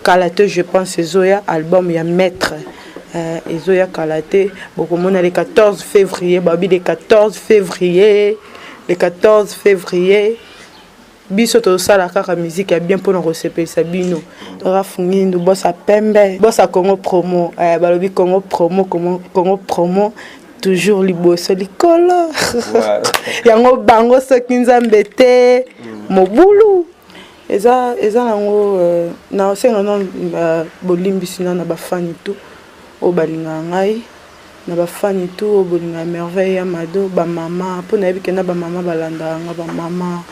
Kala te, je pense ezoya album ya maître ezoya kala te. Bokomona le 14 février, babi le 14 février, le 14 février. Biso tozosala kaka musique ya bien mpona kosepelisa bino. Raf Ngindu, bosa pembe, bosa Congo Promo, balobi Congo Promo, Congo Promo toujours liboso likolo. Yango bango soki Nzambe te mobulu eza nango. Na osenga no bolimbisi na bafani tu oyo balingaka ngai, na bafani tu oyo bolingaka Merveille ya Mado, bamama, mpo nayebi ke na bamama balandaka nga, bamama,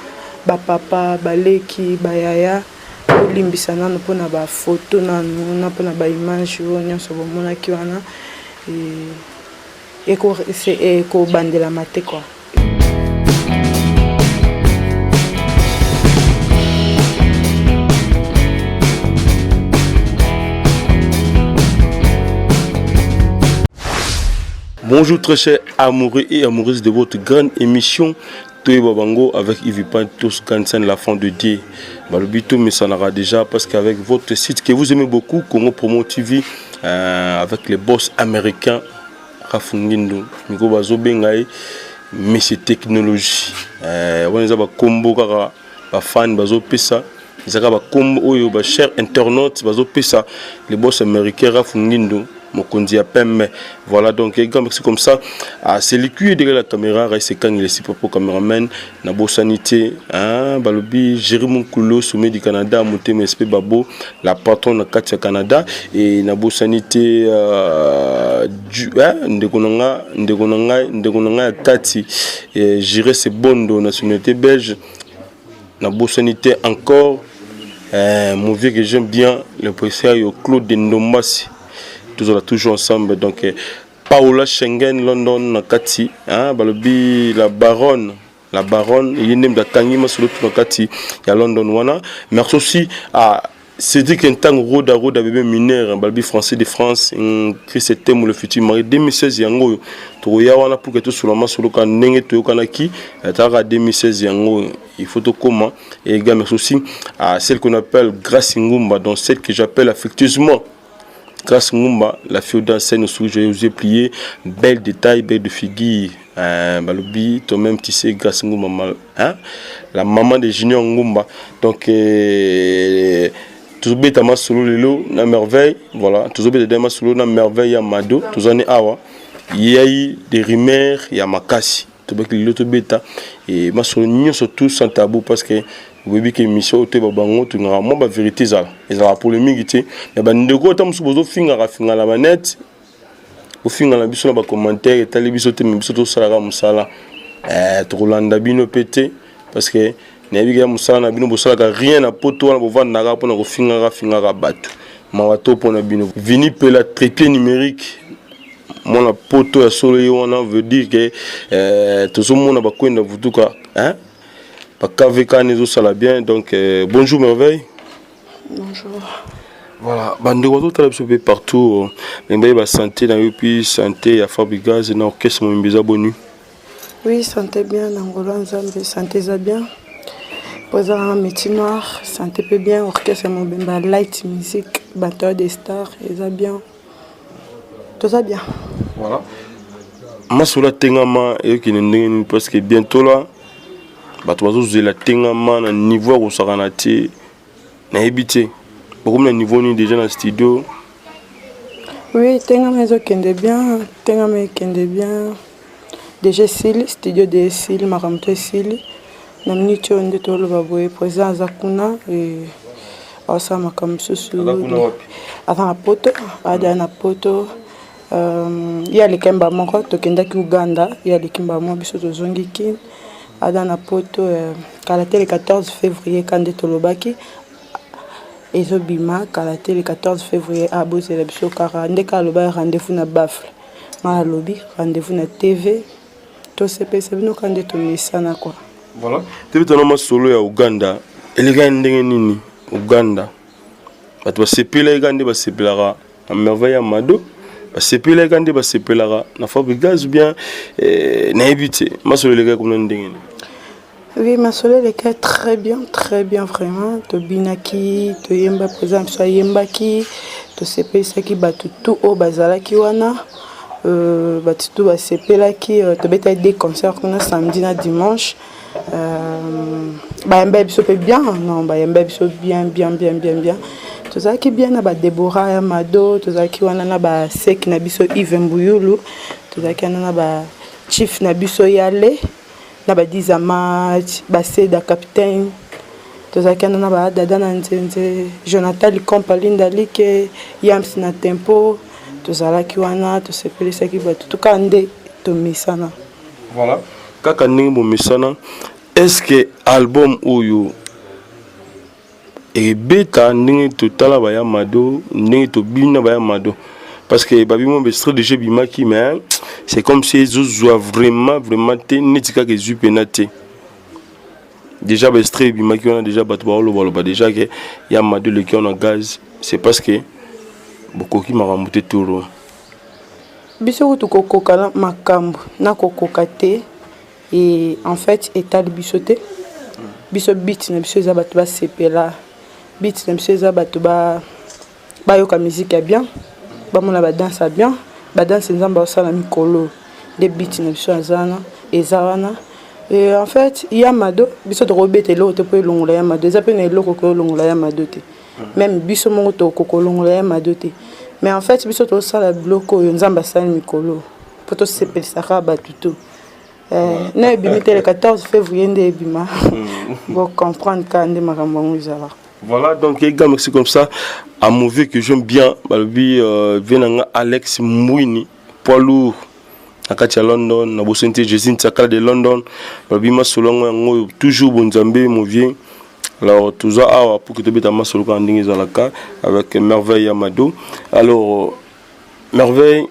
bapapa, baleki, bayaya. Bolimbisa nano mpona bafoto nanu na mpona baimage oyo nyonso bomonaki wana, ekobandelama te quoi. Bonjour très chers amoureux et amoureuses de votre grande émission Toyeba Bango avec Yves Pantos Gansen, la fond de Dieu. Balobi tomesanaka déjà parce qu'avec votre site que vous aimez beaucoup, Congo Promo TV, avec les boss américains, Rafungindo, Miko bazobenga ye Monsieur Technologie. Wana eza bakombo kaka bafani bazopesa, ezaka bakombo oyo bachers internautes bazopesa les boss américains Rafungindo, mokonzi ya pembe. Voilà, donc grand merci comme ça ah, c'est lui derrière la caméra, Raïs Kang, le propre cameraman. Na bosani te, hein, balobi Jérémy Moukulo, sommet du Canada, motema SP Babo, la patronne na kati ya Canada. Et na bosani te hein, ndeko na nga, ndeko na ngai, ndeko na ngai ya kati, Jires Bondo, nationalité belge. Na bosani te encore mon vieux que j'aime bien, le professeur Claude Ndombasi, toujours là, toujours ensemble. Donc Paola Schengen London na kati, hein, balobi la baronne, la baronne ye nde akangi masolo tu na kati ya London wana. Merci aussi à Cédric Ntang Roda Roda, bébé mineur, balobi français de France, Chris Temo, le futur mari 2016 yango oyo tokoya wana pour que tosolola masolo ka ndenge toyokanaki taka 2016 yango il faut tokoma. Et gars, merci aussi à celle qu'on appelle Grâce Ngumba, donc celle que j'appelle affectueusement Grâce Ngumba, la fille d'enseigne sous j'ai osé plier, belle détail, belle de figure, balobi, toi-même tu sais, Grâce Ngumba, hein, la maman de Junior Ngumba. Donc tozobeta masolo lelo na Merveille. Voilà, tozobeta masolo na Merveille ya Mado. Tozani awa yai des rumeurs ya makasi, tobaki lelo tobeta et masolo nyonso tout sans tabou, parce que oyebi ke émission oyo toyeba bango, tolingaka mwa bavérité ezala, ezalaka polémique te. Mais bandeko ata mosusu bozofingaka finga na banet, bofinga na biso na bacommentaire, etali biso te. Me biso tosalaka mosala, tokolanda bino mpe te, parce que nayebi ke mosala na bino bosalaka rien na poto wana, bovandaka mpona kofingaka fingaka bato. Mawa to mpona bino. Vini Pela, trépied numérique, mwana poto ya solo ye wana, veut dire que tozomona bakwenda vutuka, hein? Bakavk ezosala bien. Donc bonjour Merveille. Bonjour. Voilà, bandeko bazotala biso mpe partout, me bayeba santé na yo, puis santé ya Fabrigaz na orchestre mobimba eza boni? Oui, santé bien, na ngolo ya Nzambe, santé eza bien. Po eza nanga métier noir, santé mpe bien, orchestre mobimba Light Music, bato des stars eza bien. Toza bien. Voilà. Masolo atengama eyokende ndenge nini? Parce que bientôt là bato bazozela tengama na niveau ya kosakana te. Nayebi te bokomi na niveau nini déjà na studio. Oui, tengama ezokende bien, tengama ekende bien. Déjà esili, studio de esili, makambo to esili. Na miniti oyo nde toloba boye, président aza kuna, aosala makambo mosusu. Aza na poto, aza na poto. Ye aleki mba moko, tokendaki Uganda, ye aleki mba moko, biso tozongi Kine. Aza na poto. Kala te, le 14 février ka nde tolobaki ezobima. Kala te, le 14 février, abozela biso kaka nde kaka alobaki rendez-vous na bafle, nga alobi rendez-vous na TV, tosepelisa bino ka nde tomesana quoi. Voilà, tobetana masolo ya Uganda. Elekaki ndenge nini Uganda? Bato basepelaki kaka nde basepelaka na Merveille ya Mado, basepelaki kaka nde basepelaka na Fabrigaz, bien nayebi te masolo elekaki kuna ndenge nini? Oui, masolo eleka très bien, très bien vraiment. Tobinaki, toyemba, président biso ayembaki, tosepelisaki bato tu oyo bazalaki wana. Bato tu basepelaki. Tobetaki deux concerts kuna, samedi na dimanche. Bayemba biso mpe bien, non, bayemba biso bien, bien, bien, bien, bien. Tozalaki bien na badebora ya Mado, tozalaki wana na baseki na biso Yves Mbuyulu, tozalaki wana na bachief na biso Yale, na badiza match, baseda capitaine, tozalaki wana na badada na Nzenze, Jonathan Likompa, Linda Like, Yams na tempo. Tozalaki wana, tosepelisaki bato tokaa nde tomesana. Voilà, kaka ndenge bomesana. Est ce que album oyo ebeta ndenge totala baya Mado, ndenge tobina baya Mado? Parce que babimo baextrait déjà ebimaki, mais c'est comme si ezozwa vraiment vraiment te, neti kaka ezwi mpena te. Déjà baextrait ebimaki wana, déjà bato baolobaloba déjà ke ya Mado eleki wana gaz. C'est parce que bokoki makambo te toro. Biso kutu kokoka makambo na kokoka te. E en fait etali biso te. Biso, but na biso eza bato basepela, but na biso eza bato bayoka musique ya bien, bamona badanse ya bien, badanse Nzambe aosala mikolo. Nde but na biso aza wana, eza wana. E en fait ya Mado, biso tokobeta eloko te mpo elongola ya Mado. Eza mpe na eloko koyolongola ya Mado te, même biso moko tokokolongola ya Mado te. Mais en fait biso tosala biloko oyo Nzambe asali mikolo mpo tosepelisaka bato to na ebimi te. Le 14 février nde ebima, bocomprendre kaka nde makambo yango ezalaka. Voilà, donc les gars, c'est comme ça. À mauvais que j'aime bien, balobi vieux na nga Alex Mwini, poids lourd. Na kati ya London, na bosenti Jésus Ntsakala de London, balobi masolo yango yango toujours bonzambe, mon vieux. Alors toza awa pour que tobeta masolo kaka ndenge ezalaka avec Merveille ya Mado. Alors Merveille,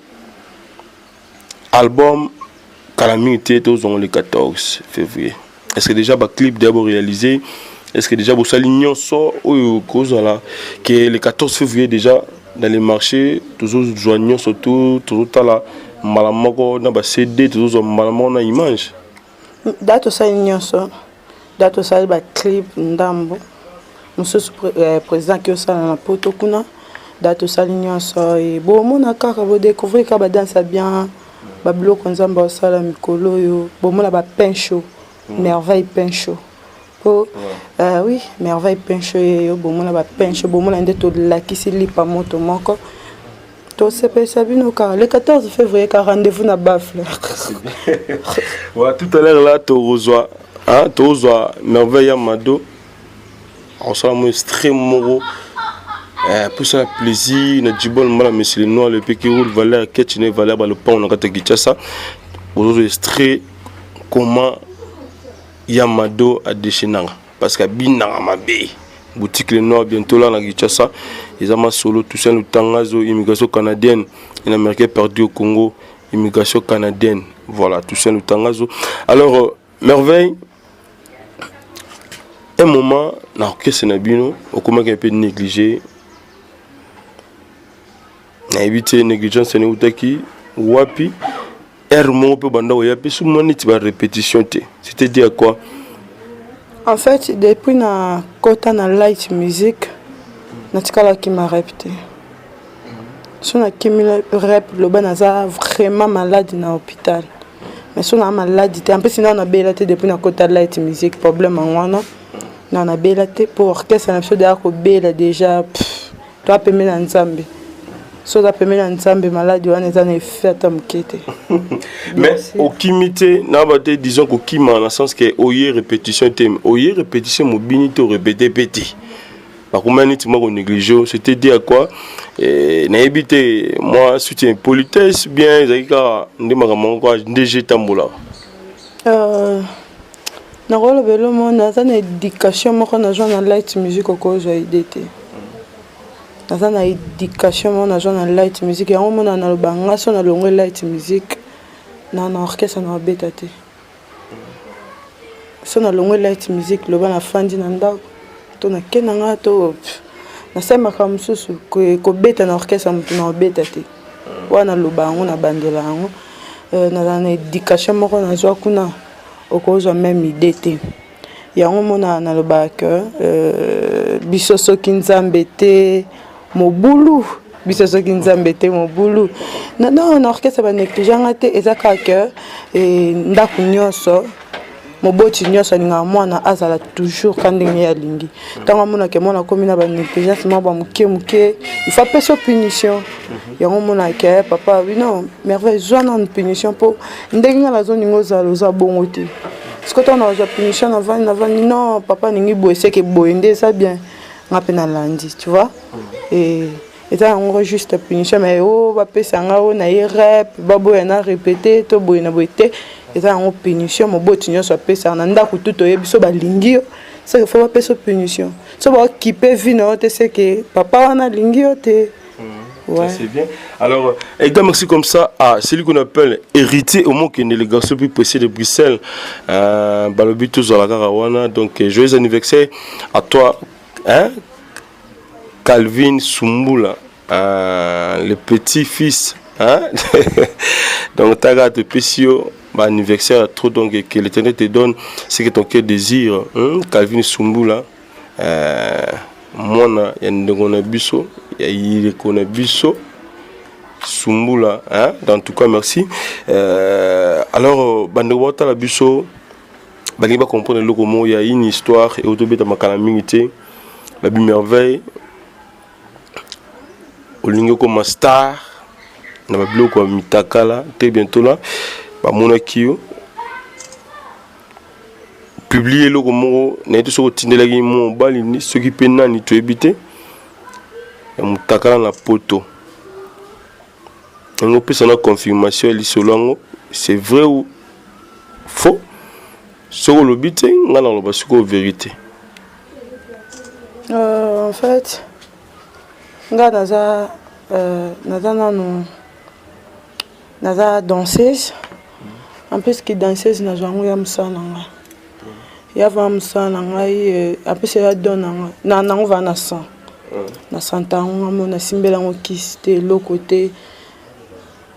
album kala mingi te, tozongo le 14 février. Est ce que déjà baclip déjà boréalisé? Est ce que déjà bosali nyonso oyo kozala ke le 14 février déjà dans les marchés tozozwa nyonso to tozotala mbala moko na bacd, tozozwa mbala moko na image? Da tosali nyonso, da tosali baclip ndambo mosusu, président aki osala na poto kuna. Da tosali nyonso, bomona kaka, bodécouvrir kaka badanse ya bien, babiloko Nzambe osala mikolo oyo. Bomona bapain chaud, Merveille pain chaud po oui, Merveille pain chaud eyo. Bomona bapain chaud, bomona nde tolakisi lipa moto moko. Tosepelisa bino kaka le 14 février, ka rendez-vous na bafle. Voilà, tout à l'heure là tozwa, hein, tozwa Merveille ya Mado akosala mo extrême moko pour ça plaisir na Djibol Mbala, Monsieur le Noir, le Peki Roule, Valère Ketchine, Valère Balopan na kati ya Kinshasa. Bozozwa extrait comment ya Mado adéchaînanga, parce que abinanga mabe. Boutique Le Noir bientôt là na Kinshasa. Eza masolo Toussaint Lutangazo, immigration canadienne, un Américain perdu au Congo, immigration canadienne. Voilà, Toussaint Lutangazo. Alors Merveille, un moment na orchestre na bino okomaki un peu négligé. Nayebi te négligence ene eutaki wapi. Aire moko mpe banda koya mpe suma neti barépétition te, c'était dû à quoi? En fait, depuis na kota na Light Music, natikalaki ma rep te. So nakimi rep, loba naza vraiment malade na hôpital, mais so naa malade te. En plus nao nabela te depuis nakota Light Music. Problème yango wana, na nabela te mpo orchestre na biso deya kobela déjà. Toa pembe na Nzambe. So oza pembe na Nzambe, maladi wana eza na effet ata moke te. Mais okimi te naba te, disons kokima na sens ke oye répétition te, oye répétition mobini te, orépété mpe te, bakoma neti mwa konéglige. C'était dû à quoi? Nayebi te, mwa soutien politesse bien ezalaki kaka nde makambo yango kaka nde je etambolaka. Nakoloba elo naza na éducation moko nazwa na Light Music, okozwa idée te. Naza na éducation moko nazwa na Light Music, yango mona naloba nga so nalongwe Light Music, na orchestre na babeta te. So nalongwe Light Music, loba nafandi na ndako to nake na nga to nasali makambo mosusu. Kobeta na orchestre motu na obeta te wana, naloba yango na bandela yango. Nazala na éducation moko nazwa kuna, okozwa même idée te. Yango mona nalobaka que biso soki Nzambe te, mobulu. Biso soki Nzambe te, mobulu. Non, na orchestre banéglige nga te. Eza kaka que ndako nyonso, moboti nyonso alingaka mwana azala toujours ka ndenge ye alingi. Ntango amonaka mwana akomi na banégligence mwa bamoke moke, il faut apesa punition. Yango omonaka papa abi: "Non, Merveille, zwa nanu punition, mpo ndenge nga nazoninga ozala, oza bongo te." Siko ntango nazwa punition, navandi, navandi: "Non, papa aningi boye, seke boye nde eza bien." Nga mpe nalandi, tu vois. Et eza yango juste punition, mais o bapesa nga o na ye rep, baboya na répété to boye na boye te. Eza yango punition. Moboti nyonso apesaka na ndako tu, toyebi so balingi yo, seke faut bapesa punition. So baokipe vie na yo te, seke papa wana alingi yo te. Ouais. Ça, c'est bien. Alors, et grand merci comme ça à celui qu'on appelle Héritier au qui est le garçon plus pressé de Bruxelles. Balobi tous à la Karawana. Donc, joyeux anniversaire à toi, hein, Calvin Sumbula, le petit-fils. Hein? Donc, Taga te Pesio, bah, anniversaire trop, donc que l'Éternel te donne ce que ton cœur désire. Hein? Calvin Sumbula. Mwana ya ndeko na biso, ya yileko na biso Sumbula, hein? En tout cas, merci. Alors bandeko baotala biso, balingi bacomprendre eloko moko ya une histoire eotobeta makala mingi te. Babi Merveille olingi okoma star na babiloko ya mitakala. Très bientôt là, bamonaki yo publie eloko moko, nayebi te soki otindelaki mobali, soki mpe nani, toyebi te, ya motakala na poto. Yango opesa na confirmation ya lisolo yango, c'est vrai ou faux? Soki olobi te, ngai naloba sikoyo vérité. En fait, nga naza nanu, naza danseuse. En plus que danseuse, nazwa yango ya mosala na nga, ya va mosala na ngai. En plus ya don na nga nango va na sang na santa yango. Nga mo nasimbela yango kisi te, eloko te.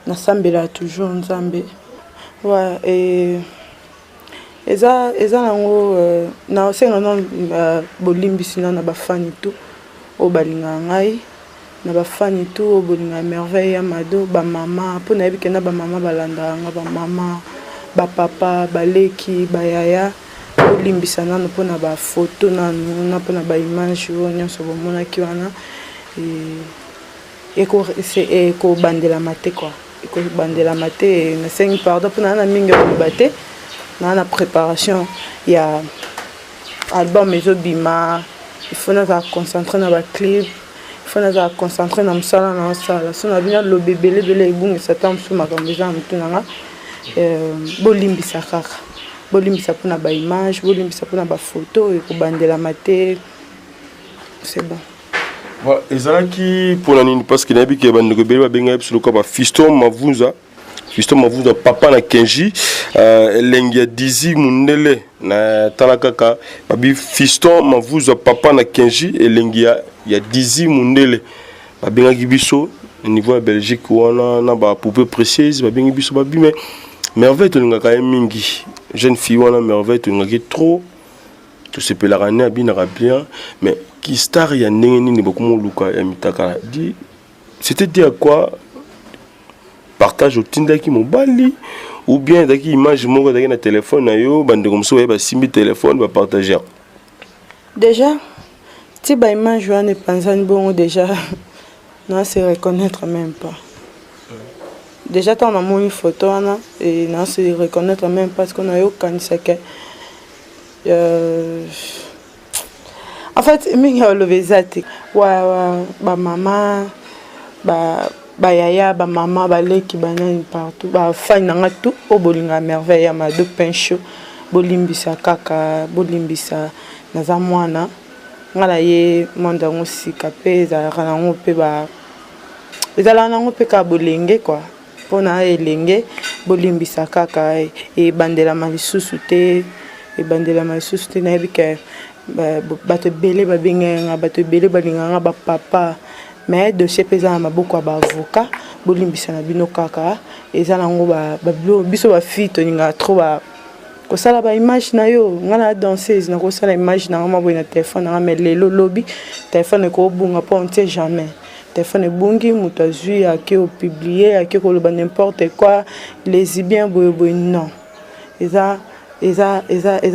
Nasambelaka toujours Nzambe. Ouais, et eza nango nasenga na bolimbisi na bafani tout oyo balingaka ngai, na bafani tout oyo bolingaka Merveille ya Mado, bamama, mpo nayebi ke na bamama balandaka nga, bamama, bapapa, baleki, bayaya. Bolimbisa nano mpona bafoto nanu na mpona baimage oyo nyonso bomonaki wana. Ekobandelama te quoi, ekobandelama te. Nasengi pardon mpona na mingi ya koloba te. Naa na préparation ya album ezobima. Il faut nazala concentré na baclip, il faut nazala concentré na mosala na osala. So na bino aloba ebele ebele, ebungisa ta mosusu makambo eza na motu na nga. Bolimbisa kaka, bolimbisa mpona baimage, bolimbisa mpona bafoto, ekobandelama te, c'est bon. Ezalaki mpona nini? Parce que nayebi ke bandeko ebele babengaki biso lokola bafiston Mavunza, Fiston Mavunza, papa na Kenji, elengi ya Dizi Mundele. Na tala kaka, babi Fiston Mavuza, papa na Kenji, elengi ya Dizi Mundele. Babengaki biso na niveau ya Belgique wana na bapoupée précieuse. Babengi biso, babi: "Mais Merveille, tolingaka ye mingi, jeune fille wana Merveille, tolingaki trop, tosepelaka ne abinaka bien, mais ki star ya ndenge nini bakomoluka ya mitakala?" Di c'était dit à quoi? Partage otindaki mobali ou bien ezalaki image moko ezalaki na telefone na yo, bandeko mosusu baye basimbi telefone, bapartage? Déjà ti baimage wana epanzani bongo, déjà na se reconnaître même pas. Déjà ntango namoni photo wana, na se reconnaître même, parce que nayokanisaka en fait mingi ya oloba eza te. Wa bamama, bayaya, bamama, baleki, banani partout, bafani na nga tout oyo bolingaka Merveille ya Mado Pain Chaud, bolimbisa kaka, bolimbisa. Naza mwana, nga na ye monde yango sika mpe ezalaka nango mpe ezalaka nango mpe kaka bolenge quoi, mpona elenge. Bolimbisa kaka, ebandelama lisusu te, ebandelama lisusu te. Nayebi ke bato ebele babengaka nga, bato ebele balingaka nga, bapapa, mais dossier mpe eza na maboko ya baavocat. Bolimbisa na bino kaka. Eza nango biso bafille tolingaka trop. Kosala ba image na yo, nga na danseuse, nakosala image na nga mwa boye na telefone na nga, mais lelo lobi telefone ekobunga mpo on ne sait jamais. Telefone ebungi, moto azwi, ake opublier, ake koloba n'importe quoi, lesbien boye boye. Non, eza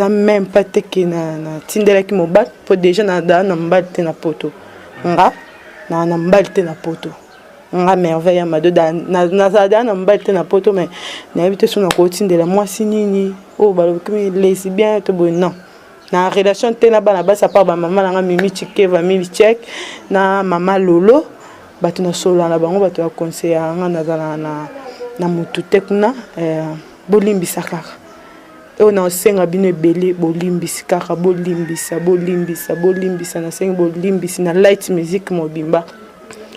même pas te ke natindelaki mobali, mpo déjà nadaa na mobali te na poto. Nga na mobali te na poto. Nga Merveille ya Mado, nazala daa na mobali te na poto, mais nayebi te so nakotindela mwasi nini oyo balobi lesbien to boye. Non, na relation te na bana basi, à part bamama na nga Mimi Chikeva, Mimi Chek na mama Lolo, bato nasolola na bango, bato ya conseil ya nga. Nazala na motu te kuna. Bolimbisa kaka oyo naosenga bino ebele, bolimbisi kaka, bolimbisa, bolimbisa, bolimbisa. Nasengi bolimbisi na Light Music mobimba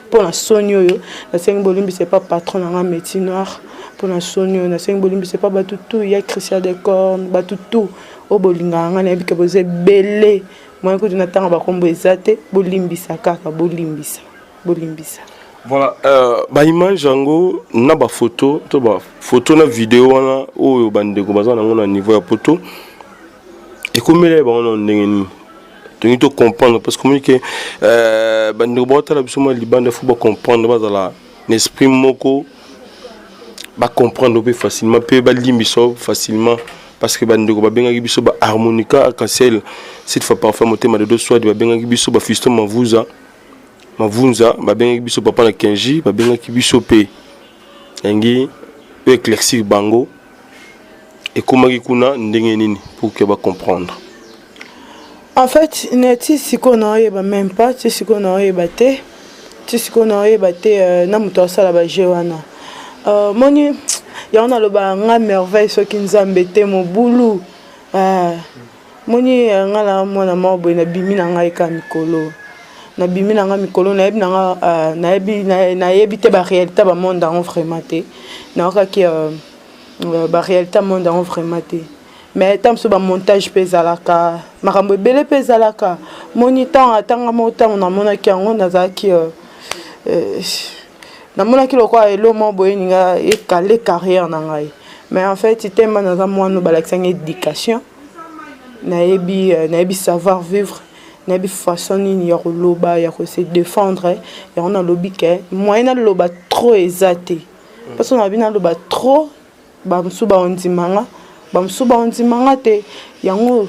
mpo na soni oyo. Nasengi bolimbisa epa patron na nga Métier Noir mpo na soni oyo. Nasengi bolimbisa epa bato tu ya Christian Decorne, bato tu oyo bolingaka nga. Nayebi ke boza ebele, moyen kutu na ntango bakombo eza te. Bolimbisa kaka, bolimbisa, bolimbisa. Voilà, baimage yango na bafoto to bafoto na video wana oyo bandeko baza nango na niveau ya poto, ekomela bango na ndenge nini? Tolingi tocomprendre, parce que omoni ke bandeko baotala biso mwa libanda, faut bacomprendre, bazala na esprit moko, bacomprendre mpe facilement, mpe balimbisa facilement, parce que bandeko babengaki biso baharmonica arc-en-ciel, cette fois parfait motema de Swadi, babengaki biso bafiston Mavuza Mavunza, babengaki biso papa na Kenji, babengaki biso mpe yangi oyo éclaircir bango ekomaki kuna ndenge nini pour que bacomprendre. En fait, neti sikoyo naoyeba même pas, ti sikoyo naoyeba te, ti sikoyo naoyeba te na moto asala baje wana. Moni yango naloba nga Merveille, soki Nzambe te, mobulu. Moni nga na mwana moko boye, nabimi na ngai ka mikolo, nabimi na nga mikolo, nayebi na nga, nayebi te baréalité bamonde yango vraiment te. Nayokaki baréalité monde yango vraiment te, mais ntango mosusu bamontage mpe ezalaka, makambo ebele mpe ezalaka. Moni ntango atanga moko, ntango namonaki yango, nazalaki namonaki lokola elo moko boye ninga ekale carrière na ngai. Mais en fait, tema naza mwana balakisanga éducation, nayebi savoir vivre, nayebi façon nini ya koloba, ya kose défendre. Yango nalobi ke moyen naloba trop eza te, parce que nalobi naloba trop, bamosusu baondimanga, bamosusu baondimanga te. Yango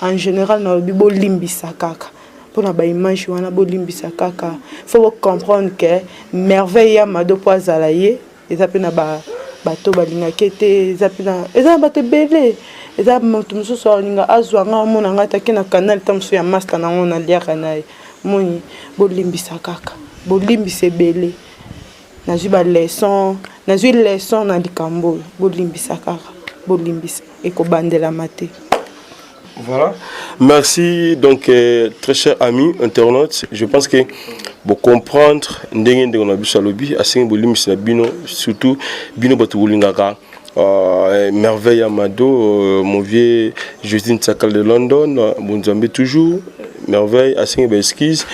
en général nalobi bolimbisa kaka mpona baimage wana, bolimbisa kaka. Faut bocomprendre ke Merveille ya Mado, mpo azala ye, eza mpe na bato balingaki te, eza mpe na, eza na bato ebele. Eza moto mosusu alinga azwa nga, omona nga taki na canal ta mosusu ya master nango naliaka na ye. Moni bolimbisa kaka, bolimbisa ebele. Nazwi baleçon, nazwi leçon na likambo oyo. Bolimbisa kaka, bolimbisa, ekobandelama te. Voilà. Merci donc très cher ami internaute, je pense que vous comprendre ndenge ndenge na biso alobi, asengi bolimbisi na bino, surtout bino bato bolingaka Merveille Amado, mon vieux Justine Tsakal de London, Bonzambe toujours, Merveille asengi ba excuse,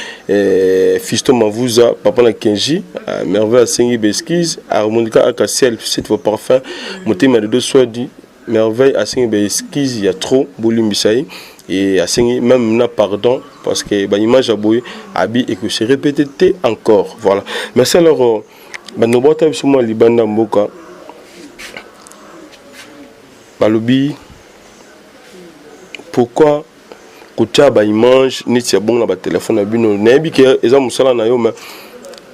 Fiston Mavuza, papa na Kenji, Merveille asengi ba excuse, Harmonica Akasiel, cette fois parfum, motema de Swadi, Merveille asengi ba excuse ya trop, bolimbisa ye, et asengi même na pardon, parce que ba image ya boye abi et que se répéter te encore. Voilà, merci. Alors bando bota biso mwa libanda mboka, balobi pourquoi kotia baimage neti ya bongo na batelefone na bino? Nayebi ke eza mosala na yo, mais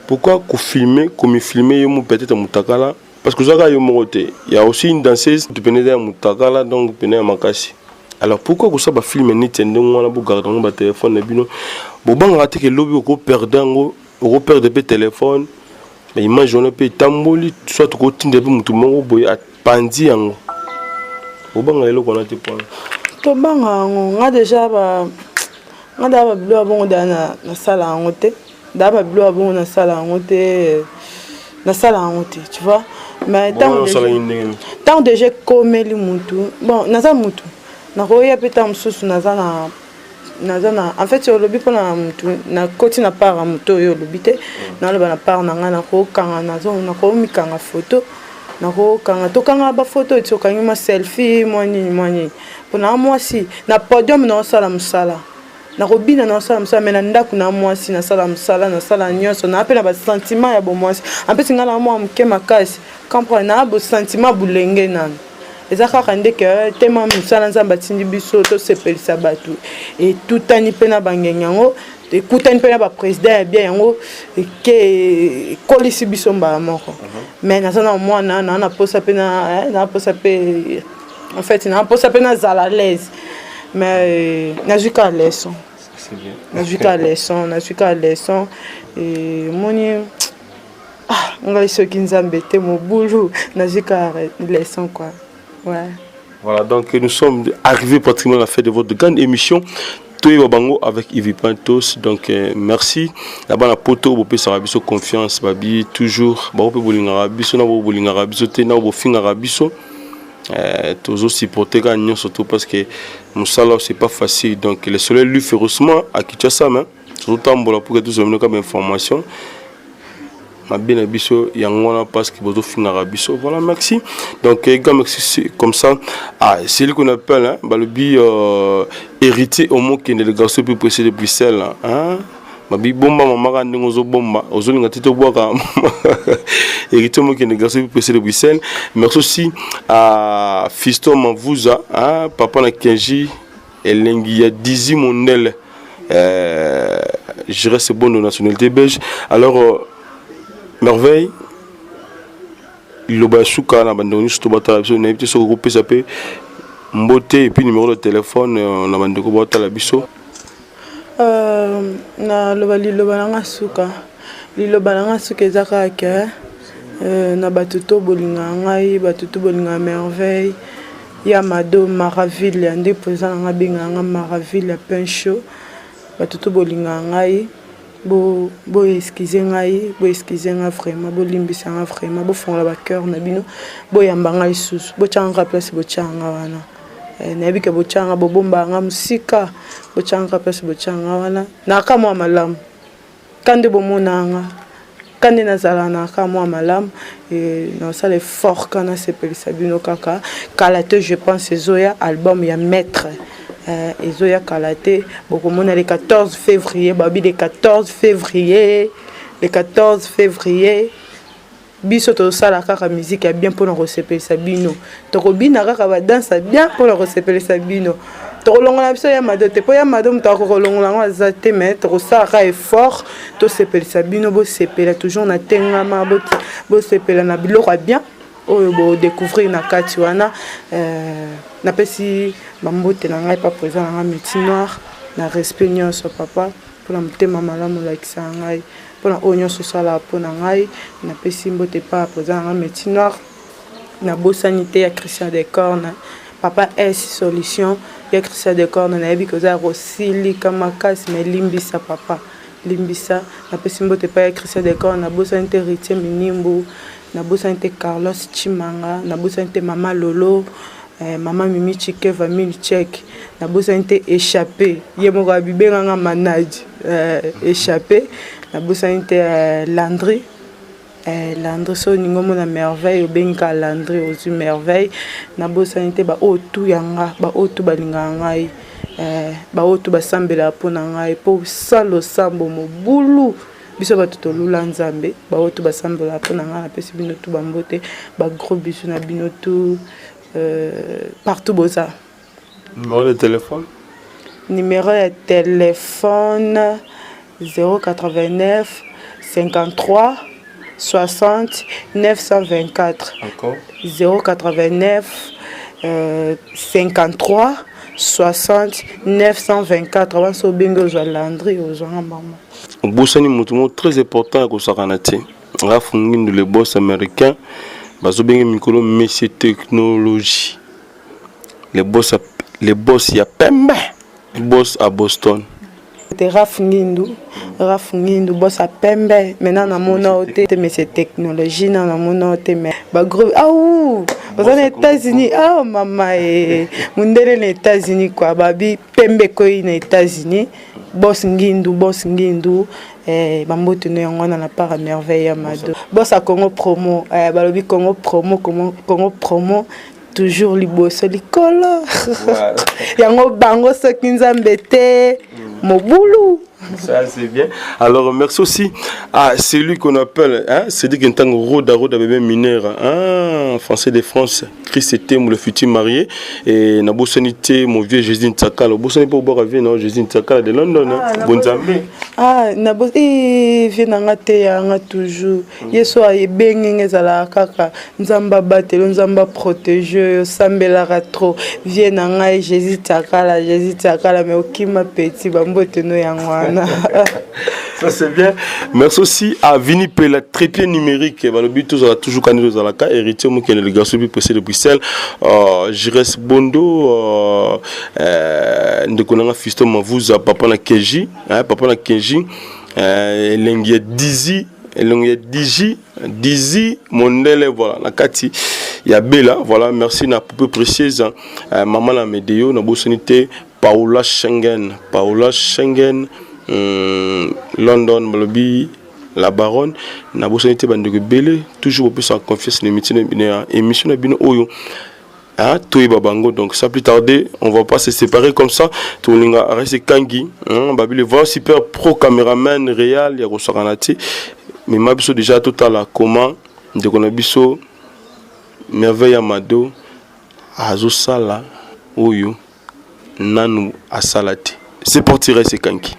pourquoi kofilme, komifilme yo mo peut-être motakala? Parce que ozwaka yo moko te, ya aussi une danseuse pene eza ya motakala, donc pene ya makasi. Alors pourquoi kosala bafilme neti ya ndenge wana, bogarde yango batelefone na bino? Bobangaka te ke lobi okoperdre yango, okoperdre mpe telefone, baimage wana mpe etamboli, soit okotinda mpe motu moko boye apandi yango? Obanga eloko wana te mpona? Tobanga yango. Nga déjà ba nga daa babilo ya bongo daa nasala yango te, daa babilo ya bongo nasala yango te, nasala yango te, tu vois. Mais ntango déjà ekomeli mutu, bon, naza mutu, nakoya mpe ntango mosusu naza na en fait olobi mpona mutu, nakoti na part ya motu oyo olobi te. Naloba na part na ngai, nakokanga, nakomikanga photo. Nakokanga, tokanga bafoto ti okangi mwa selfie, mwa nini, mwa nini, mpo na mwasi na podium naosala mosala, nakobina, naosala mosala. Mais na ndako na mwasi, nasala mosala, nasala nyonso, naa mpe na basentiment ya bomwasi. Ampesi ngai na mwa moke makasi comprendre naa bosentiment bulenge nano. Eza kaka ndeke tema mosala Nzambe atindi biso tosepelisa bato, etutani mpe na bangenge yango, ekutani mpe na baprésident ya bien yango, eke ekolisi biso mbala moko. Mais naza na mwana, naa na posa mpe, na posa mpe, en fait naa posa mpe nazala à l'aise. Mais nazwi kaka leçon, nazwi kaka leçon, nazwi kaka leçon. Omoni, ah, ngai soki Nzambe te, mobulu. Nazwi kaka leçon quoi, ouais. Voilà, donc nous sommes arrivés pratiquement à la fin de votre grande émission Toyeba Bango avec Yves Pantos. Donc merci là-bas na poto, bopesaka biso confiance, babi toujours bango mpe bolingaka biso na bolingaka biso te na bofingaka biso, tozosupporter kaka nyonso to parce que mosala, c'est pas facile. Donc le soleil luit férocement à Kinshasa, mais tozotambola pour que tozwa bino kaka information mabe na biso yango wana parce que bozofingaka biso. Voilà, merci. Donc grand merci comme ça. Ah, c'est lui qu'on appelle, hein, balobi héritier Omokende, le garçon plus pressé de Bruxelles, hein. Babi bomba mamaka ndenge ozobomba, ozolinga te tobwaka. Héritier Omokende, garçon plus pressé de Bruxelles. Merci aussi à Fiston Mavuza, hein, papa na Kenji elengi ya Dizi Mondele, je reste bon de nationalité belge. Alors Merveille, liloba ya suka na bandeko nyonso to batala biso, nayebi te soki okopesa mpe mbote et puis numéro de téléphone na bandeko batala biso. Naloba liloba na nga suka, liloba na nga suka eza kaka ke na bato to bolingaka ngai, bato to bolingaka Merveille ya Mado Maraville ya nde président na nga abengaka nga Maraville ya Pain Chaud. Bato to bolingaka ngai, boexcuse ngai, boexcuse ngai vraiment, bolimbisa ngai vraiment, bofongola bacœur na bino, boyamba ngai lisusu, botyanga place botyanga wana. Nayebi ke botyanga, bobombaka nga mosika, botyanga place botyanga wana. Naka mwa malamu ka nde bomona nga, ka nde nazala naka mwa malamu. Nasala effort ka nasepelisa bino kaka. Kala te, je pense ezoya, album ya maître ezoya kala te. Bokomona le 14 février, babi le 14 février, le 14 février. Biso tozosala kaka musique ya bien mpona kosepelisa bino, tokobina kaka badanse ya bien mpona kosepelisa bino. Tokolongola biso ya Mado te, mpo ya Mado moto akokolongola yango aza te. Mais tokosala kaka effort tosepelisa bino, bosepela toujours na tengama, bosepela na biloko ya bien oyo bodécouvrir na kati wana. Napesi bambote na ngai pa président na ngai Miti Noir, na respect nyonso papa, mpona motema malamu olakisa ngai, mpona oyo nyonso osalaka mpona ngai. Napesi mbote pa président na ngai Miti Noir. Nabosani te ya Christian Decorne, papa S Solution ya Christian Decorne. Nayebi koza ya kosilika makasi, mais limbisa papa, limbisa. Napesi mbote epai ya Christian Decorne. Nabosani te Ritier Minimbu, nabosani te Carlos Chimanga, nabosani te mama Lolo, mama Mimi Chikeva Mille Chek. Nabosani te Échappé, ye moko abibenganga manadi, Échappé. Nabosani te Landry, Landry. So olingi omona Merveille, obengika Landry, ozwi Merveille. Nabosani te baoyo tu ya nga, baoyo tu balingaka ngai, baoyo tu basambelaka mpo na ngai, mpo sala osambo mobulu biso bato tolula Nzambe. Baoyo tu basambelaka mpo na ngai, napesi bino tu bambote, bagros bisous na bino tu partout boza. Numéro de téléphone? Numéro ya téléphone 089 53 60 924. Encore? 089 53 60 924. Wana so obengi, ozwa Landry, ozwanga mbamo. Obosani moto moko très important ya kosakana te, Rafu Ngindu, le boss américain, bazobenge mikolo Monsieur Technologie, le boss, le boss ya pembe, boss à Boston. Te, Raf Ngindu, Raf Ngindu, boss ya pembe. Maintenant namona o te, Monsieur Technologie na namona o te, mais bagros au oza na États-Unis. Ah mama e, mundele na États-Unis quoi, babi pembe ekoyi na États-Unis. Boss Ngindu, Boss Ngindu, eh, bambote no yango wana na part ya Merveille ya Mado. Boss ya Congo Promo, eh, balobi Congo Promo, Congo, Congo Promo, toujours liboso likolo. Voilà. Yango bango soki Nzambe te, mobulu. Ça, c'est bien. Alors, merci aussi à celui qu'on appelle, hein, Cédric Ntango Roda, Roda bébé mineur, hein, français de France, Chris Temu, le futur marié, et nabosani te, mon vieux Jésus Ntsakala. Bosani pour boire vieux, non, Jésus Ntsakala de London, hein, Ah, bon Nzambe. Ah, nabo eh, vie na nga te yanga toujours. Ye so ayebengi nga ezalaka kaka Nzambe abatela, Nzambe aprotege oyo osambelaka trop. Vie na ngai Jésus Tsakala, Jésus Tsakala, mais okima petit bambote no yango wana. Ça c'est bien. Merci aussi à Vini Pela, trépied numérique. Balobi tous à toujours quand nous alaka héritier mokene le garçon plus pressé de Bruxelles. Jires Bondo ndeko nanga Fiston Mavuza, papa na Kenji, hein, papa na Kenji, elengi ya Dizi, elengi ya Digi, Dizi Mondele, voilà, na kati ya Bella, voilà, merci na poupée précieuse, maman na Medeo, na bosani te Paola Schengen, Paola Schengen, London, balobi la baronne, na bosani te bandeko ebele, toujours bopesa confiance na émission na bino oyo, hein, toyeba bango. Donc sans plus tarder, on va pas se séparer comme ça. Tolinga reste kangi, hein, babile voilà, super pro caméraman réal ya kosakana te, mais ma biso déjà totala comment ndeko na biso Merveille ya Mado azosala oyo nanu asala te. C'est parti, reste kangi.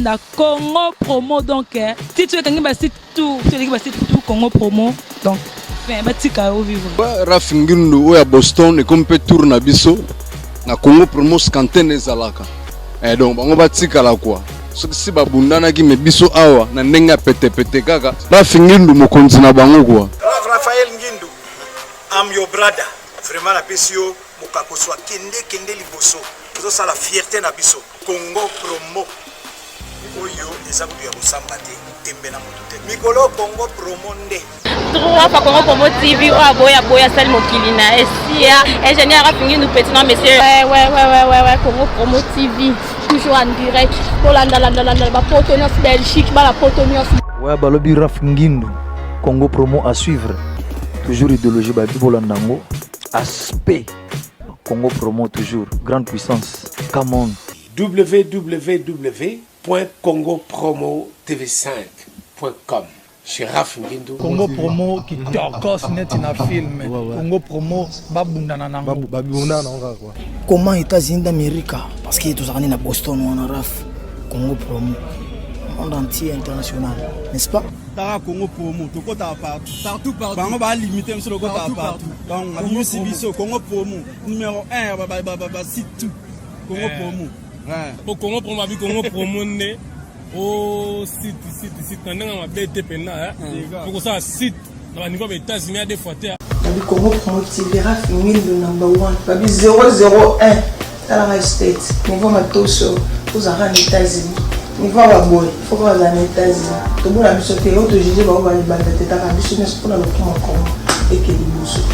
Bolanda Congo Promo. Donc titre ekangi basite tout, eleki basite tout, Congo Promo. Donc fin, batika yo vivre. Raf Ngindu oyo ya Boston, ekomi mpe tour na biso na Congo Promo. Scantene ezalaka donc bango batikala kwa soki si babundanaki, me biso awa na ndenge ya petepete kaka. Raf Ngindu, mokonzi na bango kwa. Raphaël Ngindu, I'm your brother. Vraiment, napesi yo mokakoso. Akende kende liboso, ozosala fierté na biso. Congo Promo oyo eza kutu ya kosamba te, tembe na motu te. Mikolo Congo Promo nde. Trois fois Congo Promo TV. Oyo aboya aboya, asali mokili na esia. Ingénieur Afingi, petit non monsieur. Ouais, Congo Promo TV toujours en direct. Tolandalandalandala bapoto nyonso, Belgique, bana poto nyonso. Ouais, balobi Raf Ngindu, Congo Promo à suivre toujours. Idéologie babi, bolanda yango. Aspect Congo Promo toujours grande puissance, come on. www.congopromotv5.com chez Raf Ngindu. Congo Promo kitokos neti na film. Congo Promo, babundana nango. Babundana nango kaka quoi. Comment États-Unis d'Amérique, parce que tozalaka nde na Boston wana. Raf, Congo Promo, monde entier, international, n'est-ce pas? Taka Congo Promo, tokotaka partout. Partout, partout. Bango balimite biso, tokotaka partout. Donc abimisi biso Congo Promo numéro 1, basite tout Congo Promo. Po Congo Promo abi, Congo Promo nde o site, site, site na ndenge mabe te mpenza, po kosala site na baniveau ya baÉtats-Unis ya deux fois te. Babi Congo Promo TV, Raf Ngindu number 1, babi 001. Talaka state niveau matoso, ozalaka na États-Unis, niveau ya baboye, foko bazala na États-Unis. Tomona biso te oyo tojuge bango, balibanda te. Taka biso nyonso mpona lokuma Kongo eke liboso.